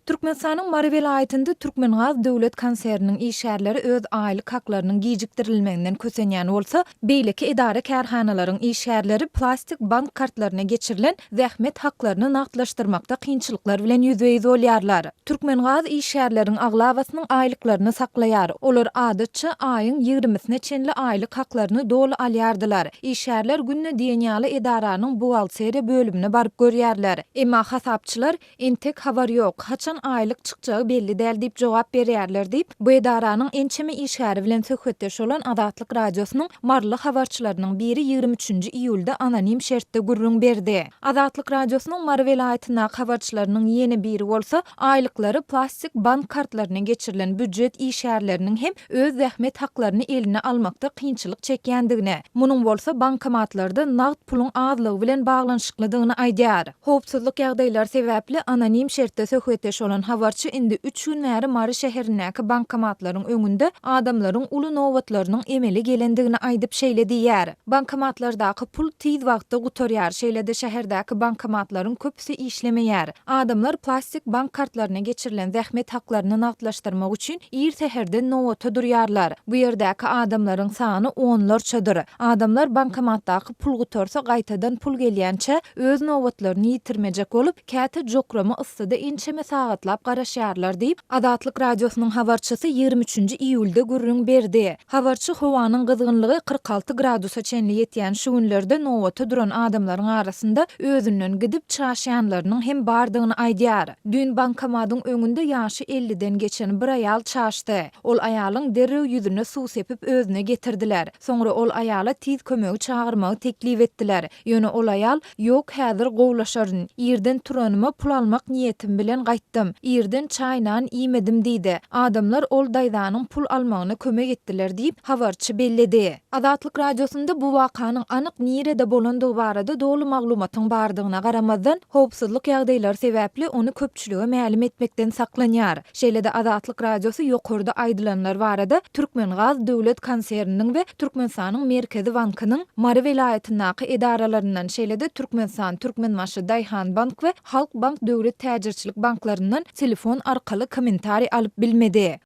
Türkmenistanyň Mary welaýatynda Türkmengaz döwlet konserniniň işgärleri öz aýlyk haklarynyň gijikdirilmeginden kösenýän bolsa, beýleki edara-kärhanalaryň işgärleri plastik bank kartlaryna geçirilen zähmet haklaryny nagtlaşdyrmakda kynçylyklar bilen ýüzbe-ýüz bolýarlar. Türkmengaz işgärleriň aglabasynyň aýlyklaryny saklaýar. Olar adatça aýyň ýigrimisine çenli aýlyk haklaryny doly alýardylar. Işgärler günde diýen ýaly edaranyň buhgalteriýa bölümine baryp görýärler. Emma hasapçylar Entek habar ýok, haçan aýlyk çykjagy belli däl diýip jogap berýärler diýip, bu edaranyň ençeme işgäri bilen söhbetdeş bolan Azatlyk Radiosynyň maryly habarçylarynyň biri 23-nji iýulda anonim şertde gürrüň berdi. Azatlyk Radiosynyň Mary welaýatyndaky habarçylarynyň ýene biri bolsa, aýlyklary plastik bank kartlaryna geçirilen býujet işgärleriniň hem öz zähmet haklaryny eline almakda kynçylyk çekýändigini, munuň bolsa bankomatlarda nagt puluň azlygy bilen baglanyşyklydygyny aýdýar. Howpsuzlyk ýagdaýlary sebäpli anonim şertde söhbetdeş bolan habarçy indi üç gün bäri Mary şäherindäki bankomatlaryň öňünde adamlaryň uly nobatlarynyň emele gelendigini aýdyp şeýle diýýär, Bankomatlardaky pul tiz wagtda gutarýar, şeýle-de şäherdäki bankomatlaryň köpüsi işlemeýär. Adamlar plastik bank kartlaryna geçirilen zähmet haklaryny nagtlaşdyrmak üçin ir säherden nobata durýarlar. Bu ýerdäki adamlaryň sany onlarçadyr. Adamlar bankomatdaky pul gutarsa gaýtadan pul gelýänçä öz nobatlaryny ýitirmejek bolup, käte jokrama yssyda ençeme sagatlap garaşýarlar diýip, Azatlyk Radiosynyň habarçysy 23-nji iýulda gürrüň berdi. Habarçy howanyň gyzgynlygy 46 gradusa çenli ýetýän şu günlerde nobata duran adamlaryň arasynda özünden gidip çaşýanlarynyň hem bardygyny aýdýar. Düýn bankomadyň öňünde ýaşy elliden geçen bir aýal çaşdy. Ol aýalyň derrew ýüzüne suw sepip özüne getirdiler. Soňra ol aýala tiz kömegi çagyrmagy teklip etdiler. Ýöne ol aýal, Ýok, häzir gowulaşaryn. Irden turanyma pul almak niýetim bilen gaýtdym. Irden çaý-nan iýmedim diýdi. Adamlar ol daýzanyň pul almagyna kömek etdiler diýip, habarçy belledi. Azatlyk Radiosynda bu wakanyň anyk nirede bolandygy barada doly maglumatyň bardygyna garamazdan, howpsuzlyk ýagdaýlary sebäpli ony köpçülige mälim etmekden saklanýar. Şeýle-de Azatlyk Radiosy ýokarda aýdylanlar barada Türkmengaz döwlet konserniniň we Türkmenistanyň Merkezi bankynyň Mary welaýatyndaky edaralaryndan, şeýle-de Türkmenistan, Türkmenbaşy, Daýhanbank we Halkbank döwlet täjirçilik banklaryndan telefon arkaly kommentariý alyp bilmedi.